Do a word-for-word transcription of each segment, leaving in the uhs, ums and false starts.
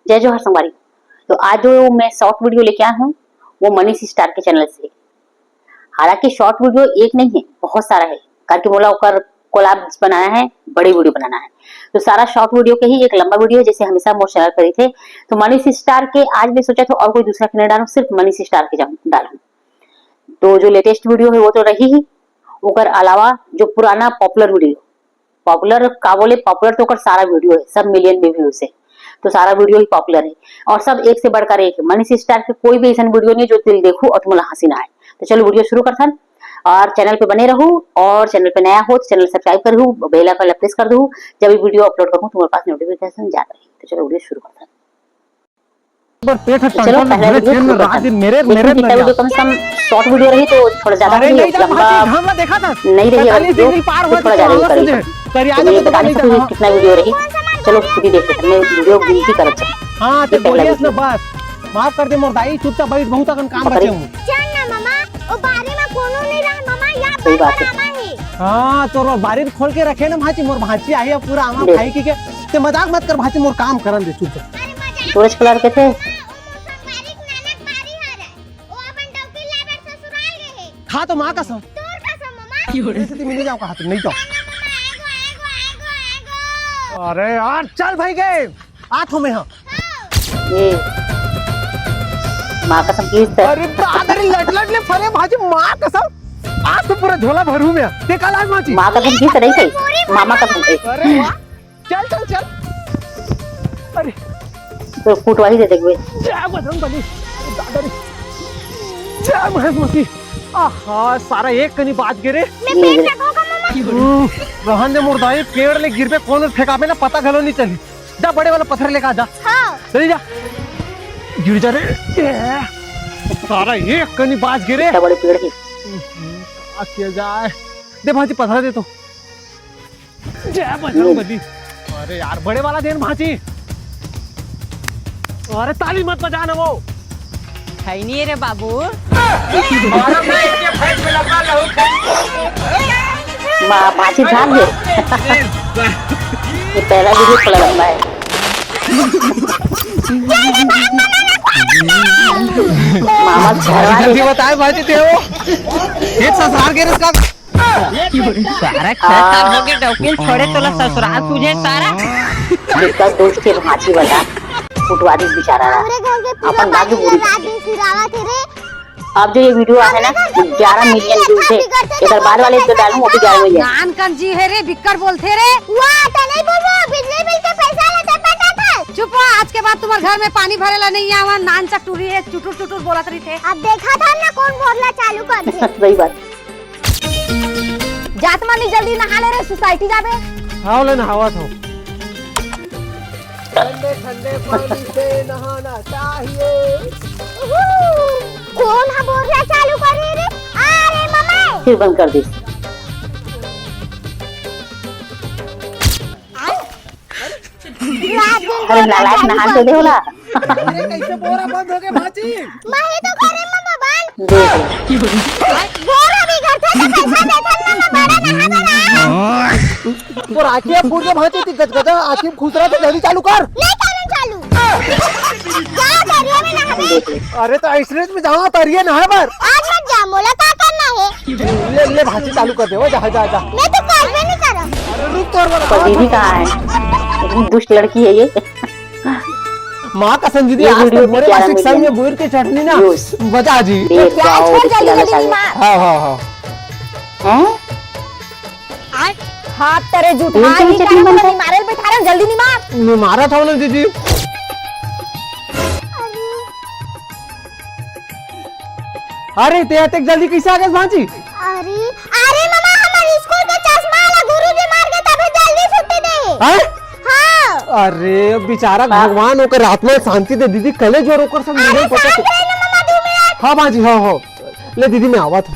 जय जोहार संगवारी। तो आज जो मैं शॉर्ट वीडियो लेके आया हूँ, वो मनीष स्टार के चैनल से। हालांकि शॉर्ट वीडियो एक नहीं है, बहुत सारा है, करके मोला ओकर कोलाब्स बनाना है, बड़ी वीडियो बनाना है। तो सारा शॉर्ट वीडियो के ही एक लंबा वीडियो, जैसे हमेशा मोर चैनल पर ही थे। तो मनीष स्टार के आज मैं सोचा था और कोई दूसरा के नहीं डालूं, सिर्फ मनीष स्टार के जाऊं, डालूं। तो जो लेटेस्ट वीडियो है वो तो रही ही, ओकर अलावा जो पुराना पॉपुलर वीडियो, पॉपुलर का बोले, पॉपुलर तो ओकर सारा वीडियो है, सब मिलियन में व्यूज है, तो सारा वीडियो ही पॉपुलर है। और सब एक से बढ़कर एक है। मनीष स्टार के कोई भी ऐसा वीडियो नहीं है जो दिल देखू और तुम्हारा हंसी ना आए। तो चलो वीडियो शुरू करथन और चैनल पे बने रहू, और चैनल पे नया हो तो चैनल सब्सक्राइब कर दू, बेल आइकन प्रेस कर दू, जब भी वीडियो अपलोड करूँ तुम्हारे पास नोटिफिकेशन जाता रही। तो चलो वीडियो शुरू करथन। पर पेट है तो चलो टंटन पहला भरे वीडियो चेन में शुरू रात करथन। दिन मेरे, देखो मेरे जितना लग वीडियो गया। कम से कम शॉर्ट वीडियो रही तो थोड़ा ज्यादा अरे रही, नहीं था, लंबा भाजी, घाम ला देखा था। नहीं रही अगर पैंतालीस वीडियो डिग्री पार तो हुआ थोड़ा तो ज्यादा ही आवाज करेगी। सुने। करिया तो मैं तो बता नहीं पानी सकती हूँ था। कितना वीडियो रही। चलो खुद ही देख लेते हैं, मैं वीडियो गिनती करत जाऊँ। हाँ, ये तो पहला बोलिए वीडियो। ना बस। माफ कर दे मोर दाई, चुपचाफ बैठ, बहुत अकन काम पकड़े। बचे हूँ। चल ना मामा, ओ बारी में कोनो नहीं रहा मामा, या सही बात है। मामा है। हाँ, तो बारी खोल के रखे ना भांची, मोर भांची आई है पूरा आमा देख। खाई की के। ते मजाक मत कर भांची, मोर काम करन दे चुपचाप। सूरज कलर के थे। खा तो माँ कसम। तोर कसम, मामा। ऐसे तो मिल जाओ, कहा तुम नहीं जाओ। अरे यार, चल भाई गए। आ तो मैं हाँ। ये माँ कसम की इस तरह। अरे दादा रे, लट लट ले फरे भाजी, माँ कसम। आज तो पूरा झोला भरू मैं। ते कल आज माची। माँ कसम की तरह ही सही। मामा कसम की। अरे वाह। चल, चल, चल। अरे। तो फुटवा ही दे देख बे। जय बजरंग बली। दादा रे। जय महेश मती। आहा, सारा एक कनी बाज गे रे। मैं पेड़ पे ठोका, मामा। हम्म, रहन दे मुर्दाई, पेड़ ले गिरबे, कौन फेंकाबे ना, पता घलो नहीं चली। जा, बड़े वाला पत्थर लेके आ जा। हाँ। चली जा। गिर जा रे। ए, सारा एक कनी बाज गे रे। इतना बड़े पेड़ की। हम्म, आ किया जाए। दे भाजी, पत्थर दे तो। जय बजरंग बली। अरे यार, बड़े वाला देन भांची। अरे ताली मत बजा ना वो। है नहीं रे बाबू। माँ भांची झाड़ दे। ये पहला वीडियो थोड़ा लंबा है। मामा झाड़वा दे। जल्दी बताए भांची थे वो। एक ससुराल के रिश्ता। सारा छह साल हो गए डौकी ल छोड़े, तोला ससुराल सूझे सारा। इसका दोस्त के भांची बता, फुटवारी बेचारा रहा। हमरे घर के पूरा अपन बाजू पानी पूरी रात दिन सिरावा थे रे। अब जो ये वीडियो है ना, हमरे घर के पूरा ग्यारह पानी मिलियन रात व्यूज है। बिगड़ते इधर तो बाद वाले बोलते जो डालूं, वो भी ग्यारह मिलियन। नान कन जी है रे, बिक्कट बोलथे रे। वाह, ते नहीं बोलबो, बिजली बिल के पैसा लेते पता था। चुप हो, आज के बाद तुम्हारे घर में पानी भरे ला नहीं आवा, नान चक टूरी है, चुटुर चुटुर बोलत रही थे। अब देखा था ना कौन भोरला चालू कर दे। सही बात। जात मानी जल्दी नहा ले रे, सोसाइटी जाबे। हाँ, ले नहावत हो। ठंडे ठंडे पानी से नहाना चाहिए। उहू, कौन हा बोरिया चालू करे रे? अरे मम्मी। फिर बंद कर दी। अरे नालायक, नहा तो दे होला। अरे कैसे बोरा बंद हो गए भाजी? मैं ही तो करे मम्मा बंद। देख ले। बोरा भी घर था तो पैसा देता ना, मैं बड़ा नहा बना। तो राखी अब फूट के भाजी थी गजगजा, आखिर खुसरा तो जल्दी चालू कर। नहीं करने चालू। जा दरिया में नहा बे। देख ले। अरे तो ऐसने में जाओ तरिए नहा बर। आज मत जा, मोला का करना है? ले, ले भाजी चालू कर दे, वो जा, जा, जा। मैं तो करबे नहीं करब। अरे रुक तोर वाला। पर दीदी कहाँ है? इतनी दुष्ट लड़की है ये। माँ कसम दीदी, ये आज वीडियो तो मोरे ग्यारह पास एक संग मिलियन में गुड़ की चटनी ना व्यूज। बता जी। देख, क्या गाओ, छोड़ जल्दी, जल्दी नहीं मार। हाँ, हाँ, हाँ। हैं? हाथ तेरे जूठा ये क्या नहीं चटनी करना, बनता है? नहीं मारे, बैठा रहे, जल्दी नहीं मार। नहीं मारा था उन्होंने दीदी। अरे, ते अतेक जल्दी कैसे आ गए भांजी? अरे, अरे मामा, हमारे स्कूल के चश्मा वाला गुरुजी मार के तभी जल्दी छुट्टी दे। हैं? हाँ। अरे, बेचारा भगवान ओकर आत्मा शांति दे दीदी, कले जोर ओकर सब अरे, मिले पता शांत रहे ना मामा, दो मिनट। हाँ भांजी, हाँ, हाँ। ले दीदी, मैं आवा था।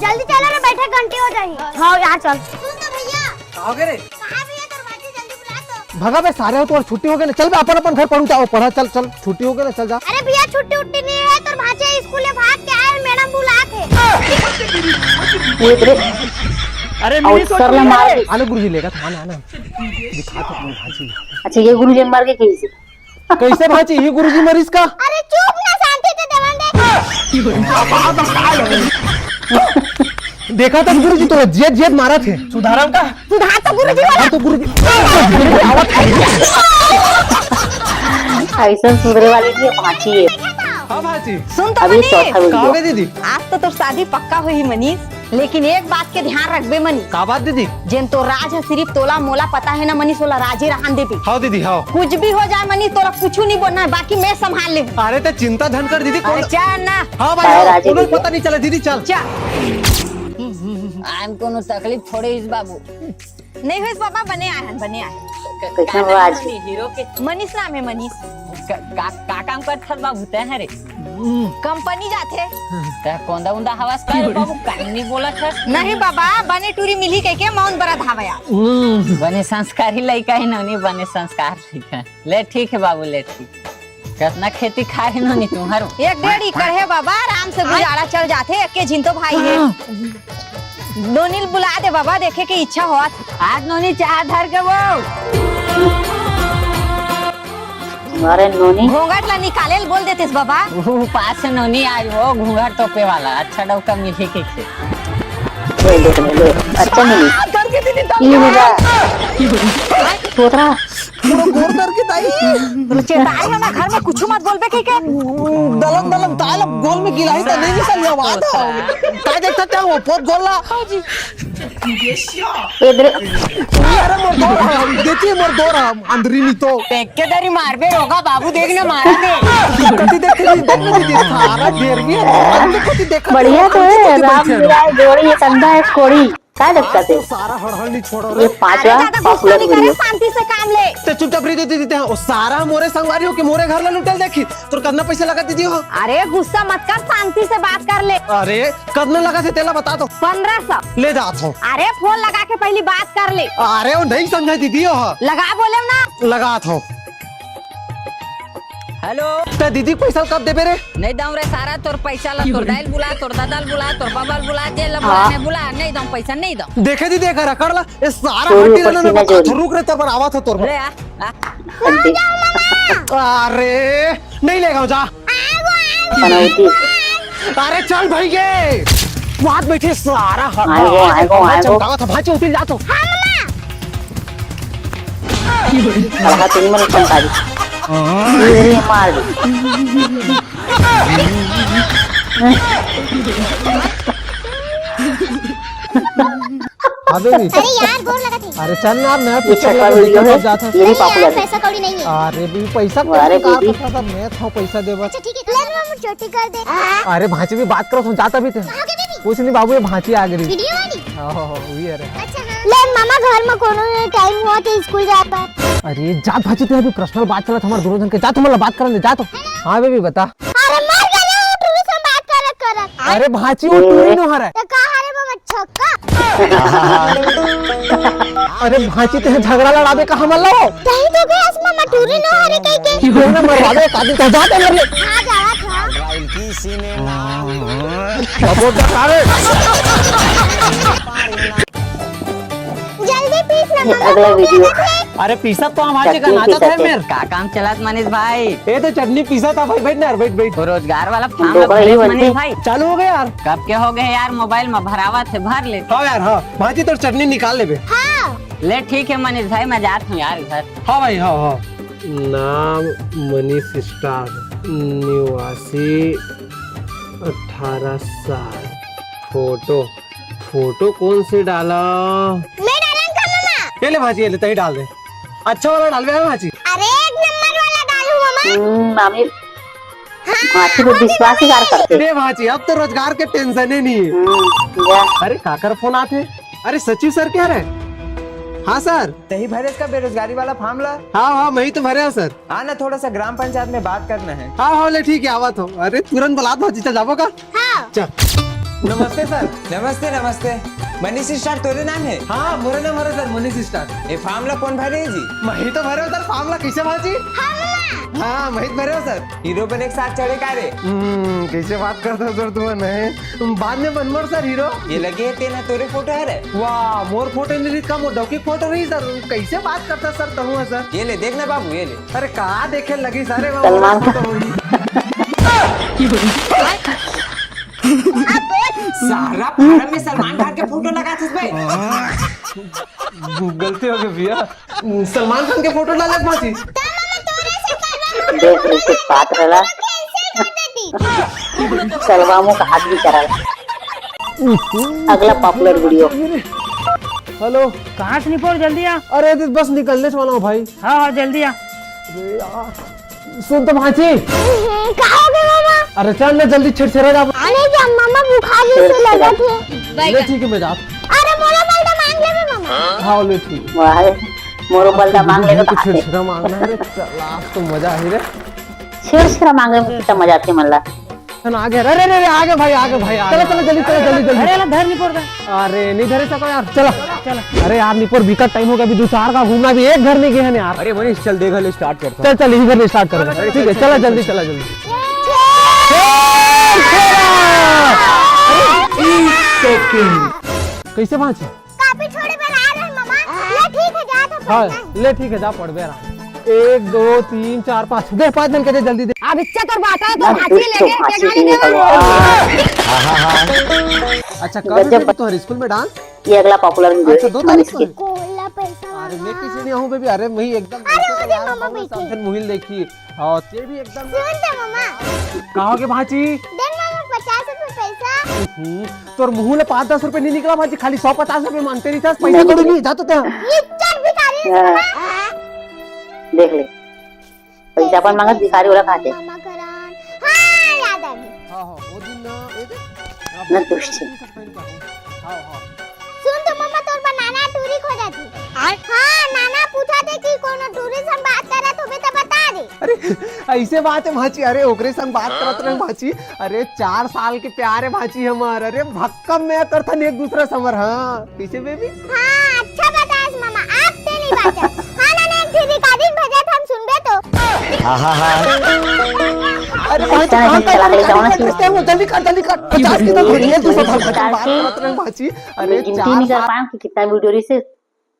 जल्दी चलो ना, बैठे घंटी हो जाएगी। हाँ यार, चल। सुन तो भैया। कहाँ गए रे? कहाँ भैया, तोर भांजी जल्दी बुला तो। भगा बे सारे, हो तो छुट्टी हो गई ना, चल बे अपन अपन घर पढ़ू जाओ, पढ़ा, चल चल, छुट्टी हो गई ना, चल जा। अरे भैया, छुट्टी उट्टी नहीं है, तोर भांजी स्कूल में भाग के आए, मैडम बुला थे। ये तेरे अरे और मिनी सर ने मार दी। आलो गुरुजी लेगा था, आना, आना। दिखा तो अपनी भांजी। अच्छा, ये गुरुजी मर गए कहीं से? कइसे भांची, इही गुरुजी मरिस का? अरे चुप ना, शांति से देवन दे। देखा त गुरुजी तोला जियत जियत मारत हे। सुधारम का? सुधार तो गुरुजी वाला। तो गुरुजी। अइसन सुधरे वाली नहीं हे, भांची हे। हाँ भांची। सुन तो अभी मनीष। चौथा video। का हो गे दीदी? आज तो तोर शादी पक्का होही मनीष, लेकिन एक बात के ध्यान रखबे मनीष। का बात दीदी? जेन तोर राज हे सिरिफ तोला मोला पता हे ना मनीष, ओला राजे रहन देबे। हाँ दीदी, हाँ। कुछ भी हो जाए मनीष, तोला कुछु नहीं बोलना हे, बाकी मैं संभाल लेहूँ। अरे त चिंता झन कर दीदी, कोन अच्छा ना। हाँ भाई, हाँ, राजे कोनो दीदी। पता नहीं चला दीदी, चल। चल। आन कोनो तकलीफ थोड़े इस बाबू। नहीं होइस बाबा, बने आए हन, बने आए हन। कइसन हो आज? हीरो के। मनीष नाम हे, मनीष। क-, का, का काम करथस बाबू तैं हरे? कंपनी जाथे। तैं कोंदा उंदा हवस का रे बाबू, काहे नहीं बोलत हस? नहीं बाबा, बने टूरी मिलही कहिके मौन बरत हावय यार। बने संस्कारी लइका हे नोनी, बने संस्कार लइका। ले ठीक हे बाबू, ले ठीक। कतना खेती खाए हे नोनी तुम्हर? एक डेढ़ एकड़ हे बाबा, आराम से गुजारा चल जाथे, एके झिन तो भाई हे। नोनी ल बुला दे बाबा, देखे के इच्छा होवत। आज नोनी चाह धर के वो। अरे नोनी। घूंघट ला निकाले ल बोल देतेस बाबा। ऊ पास से नोनी आज वो घूंघट तोपे वाला, अच्छा डौका मिलही कहिके। ले, ले, ले, ले। अच्छा मिली। धर के दीदी, धर ई के। होगा। तोतरा। मोर गोड़ धर के दाई। तोला चेताए हंव ना, घर में कुछु मत बोलबे कहिके। दलम दलम ताल अब गोल में गिलाही त नहीं निकल जावा था। का देखता, चल वो पोत गोल ला। ए दे। अरे मोर गोड़ हम, देखिए मोर गोड़ हम, अंदरी नहीं तो। देख के दरी मारबे रोगा बाबू, देख ना मारा दे। कति देख के नहीं, देख ना दीदी, सारा ढेर भी है, अंदर कति देख। बढ़िया तो है, राम मिलाए जोड़ी, एक अंधा, एक कोड़ी। का लगता आज तो है? सारा हड़हड़ नहीं छोड़ो ये रे। पांचवा अरे दादा, गुस्सा popular नहीं करे, video। शांति से काम ले। ते चुपचाप रह दे, दे, दे, दे। ओ सारा मोरे संगवारी हो के मोरे घर ला लुटेल देखी। तोर कतना पैसा लगा दीदी हो? अरे गुस्सा मत कर, शांति से बात कर ले। अरे कतना लगा थे तेला बता तो। पन्द्रह सौ। ले जात हो। अरे फोन लगा के पहली बात कर ले। अरे वो नहीं समझा दीदी हो। लगा बोले ना। लगात हो। हेलो। त दीदी पैसा कब देबे रे? नहीं दऊं रे सारा तोर पैसा ला, तोर दाई ल बुला, तोर दादा ल बुला, तोर बाबा ल बुला, जे ला बुला, हाँ। नहीं बुला, नहीं दऊं पैसा, नहीं दऊं। देखे दीदी, एक रकड़ ला, ये सारा चोरी हड्डी ऊपर रहना सीना में चोरी। रुक रे, तोर बर आवत हो तोर बर। ले आ, आ। अरे, नहीं लेगा जा। पनौती। अरे चल भाई के। बात बैठे सारा हड्डी आएगो, आएगो, आएगो। चमकावत हो, भांची उठिल जा तो। खड़का तीन मिनट चमका दी। ये मार दी। अबे भी। अरे यार, गोर लगत हे। अरे चल ना, मैं ये पीछे छठा video है, जाता। ये भी नहीं यार, popular है। पैसा कौड़ी नहीं है। अरे भी पैसा अरे कौड़ी का दीदी। करता था, मैं था पैसा देबा। अच्छा ठीक है, ले लो, हम चोटी कर दे। अरे भांची भी बात करो, सुन जाता भी थे। कहाँ के दीदी? कुछ नहीं बाबू, ये भांची आ गई। वीडियो वाली? हाँ, हाँ, हाँ, वही है रे। अच्छा हाँ। ले मामा, घर में कोनो टाइम हुआ तो स्कूल जाए पर। अरे जा भांची, तैं अभी पर्सनल बात चलत हमारे दोनों जन के, जा तुम लोग बात करने जा तो। हाँ बेबी बता। अरे मर गया ना, टूरी से बात करत करत। अरे भांची, वो टूरी नो हरे। तो का हरे बाबा, छक्का? अरे भांची, तैं झगड़ा लड़ाबे का हमन ला? कहीं तो गए असमा मटूरी नो हरे कहीं के। क्यों ना मरवावे, काजी तो जाते मर ले। हाँ, जावा था। अब वो क्या करे? जल्दी पीस ना, मम्मी अगला भूख वीडियो। लगत हे। अरे पीसा तो हम आज चटनी का नाचा था पीसा थे। मेर। का काम चलत मनीष भाई? ए तो चटनी पीसा था भाई, बैठ ना यार, बैठ, बैठ। वो रोजगार वाला फॉर्म डोकरा ही भरे बनते। मनीष भाई। चालू हो गया यार। कब के हो गए यार, मोबाइल में भरावा थे, भर ले। हाँ यार, हाँ। भांची तोर चटनी निकाल लेबे। हाँ। ले ठीक है मनीष भाई, मैं जात हूँ यार घर। हाँ भाई, हाँ, हाँ। नाम मनीष स्टार, निवासी अठारह साल। फोटो, फोटो कौन से डाला? मैं डालन का मामा? ये ले भांची, ये ले, तही डाल दे। अच्छा वाला डालबे, हाँ भांची? अरे एक नंबर वाला डालू मामा। हम्म, मामी, हाँ, भांची को विश्वास ही कर सकते। अरे भांची, अब तो रोजगार के टेंशन ही नहीं है। हम्म, जा। अरे काकर फोन आते? अरे सचिव सर क्या रे? हाँ सर। तही भरे इसका बेरोजगारी वाला फॉर्म ला? हाँ, हाँ, मैं ही तो भरे हूँ सर। हाँ ना, थोड़ा सा ग्राम पंचायत में बात करना है। हाँ, हाँ, ले ठीक है, आवा तो। अरे तुरंत बुला दो, जीता जाबो का? हाँ। चल। नमस्ते सर। नमस्ते, नमस्ते। मनीष स्टार तोरे नाम हे? हाँ, मोरे नाम हरे सर, मनीष स्टार। ए फॉर्म ला कौन भरे जी? मही तो भरे हो सर फॉर्म ला, कैसे भाजी? हाँ, मही भरे हो सर। हीरो बने के साथ चढ़े का रे? हम्म, कैसे बात करता सर तुम नहीं? तुम बाद में बनमर सर हीरो। ये लगे हे तेना तोरे फोटो हरे। वाह, मोर फोटो नहीं रही का, मोर डौकी फोटो रही सर। कैसे बात करता सर तहु सर? ये ले, देख ना बाबू, ये ले। अरे का देखे लगी सारे, वो सलमान फोटो होगी। सारा फार्म में सलमान खान के फोटो लगा थस बे। गलती हो गई भैया, सलमान खान के फोटो ला लग भाजी। देख ले कुछ बात रहला। सलवा मुंह का हाथ भी चला। अगला पॉपुलर वीडियो। हेलो। कहाँ से निपोर, जल्दी आ। अरे बस निकलने वाला हूँ भाई। हाँ हाँ, जल्दी आ। अरे यार, सुन तो भांची। हम्म, का हो गया मामा? अरे चल ना जल्दी, छेरछेरा जा। अरे जा मामा, बुखार जैसे लगा थे। ले ठीक है, मैं जा। अरे मोला बलदा मांग ले मामा। हाँ ले ठीक। वाह, मोरो बलदा मांग ले तो छेरछेरा मांगना है रे। चल आज तो मजा आई रे। छेरछेरा मांगे में कितना मजा आते मला। आ गया, अरे अरे अरे, आ गया भाई, आ गया भाई, आ चलो गया। चलो जल्दी, चलो जल्दी जल्दी। अरे ला धर निपोर दा। अरे नहीं धरे सको यार, चलो। चलो। अरे यार निपोर, बिकट टाइम हो गया, अभी दो चार का घूमना, अभी एक घर नहीं गए हैं यार। अरे मनीष चल, दे घर स्टार्ट करता हूँ। चल चल, यही घर स्टार्ट करो। ठीक है, चलो जल्दी, चलो जल्दी। कैसे पहुंचे? कापी छोड़े बर आ रहे मामा। ले ठीक है, जा तो हाँ, पढ़ना है। ले ठीक है, जा पढ़बे आराम। एक, दो, तीन, चार, पाँच, दे पाँच जन के दे, जल्दी दे। अब इच्छा तोर बाटा तो भाजी लेके के गाली देवे। अच्छा, कब गजब। बेबी तुम्हारे स्कूल में डांस? ये अगला पॉपुलर वीडियो अच्छा, है दो तारीख मनीष को के। है? कोला पैसा अरे मैं वाला। किसी नहीं हूँ बेबी, अरे वही एकदम अरे वो दे यार, मामा कौन बैठे। साधन मुहिल देखी। हाँ, ये भी एकदम सुन तो मामा। कहाँ के भांची? दे मामा पचास रुपए पैसा। हम्म, तोर मुंह ले पाँच दस रुपए नहीं निकला भांची, खाली सौ पचास रुपए मांगते रही था, पैसा नहीं। थोड़ी नहीं जाते थे। इज्जत भिखारी है हाँ। मामा। देख ले, पैसा अपन मांगत भिखारी वाला खाते। मामा करान। हाँ, याद आ गई। हाँ, हाँ, वो दिन ना, ये देख, ना दुष्ट। हाँ, हाँ। सुन तो मामा, तोर बर नाना टूरी खोजत हे। हाँ, नाना पूछत हे कि कोनो टूरी संग बात करत होबे त बता दे। अरे, ऐसे बात है भांची, अरे ओकरे संग बात करत रहे भांची। अरे चार साल के प्यार है भांची हमार, अरे भक्कम में करथन एक दूसरा समर। हाँ, कैसे बेबी? हाँ, अच्छा बतास मामा, आप से नहीं बात है। हाँ नाना, एक ठे recording भेजत हम सुनबे तो। अरे भाई, तो काम कर, जल्दी कर, जल्दी कर, जल्दी कर। पचास की तो थोड़ी है, तू सब बात करत रहे भांची। अरे मैं गिनती चार नहीं कर साल पाया कि कितना वीडियो रही से,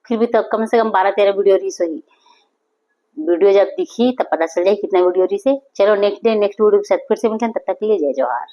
फिर भी तो कम से कम बारह तेरह वीडियो रही सही। वीडियो जब दिखी तब पता चल जाए कितना वीडियो रही से। चलो नेक्स्ट डे नेक्स्ट वीडियो के साथ फिर से मिलते हैं, तब तक के लिए जय जोहार।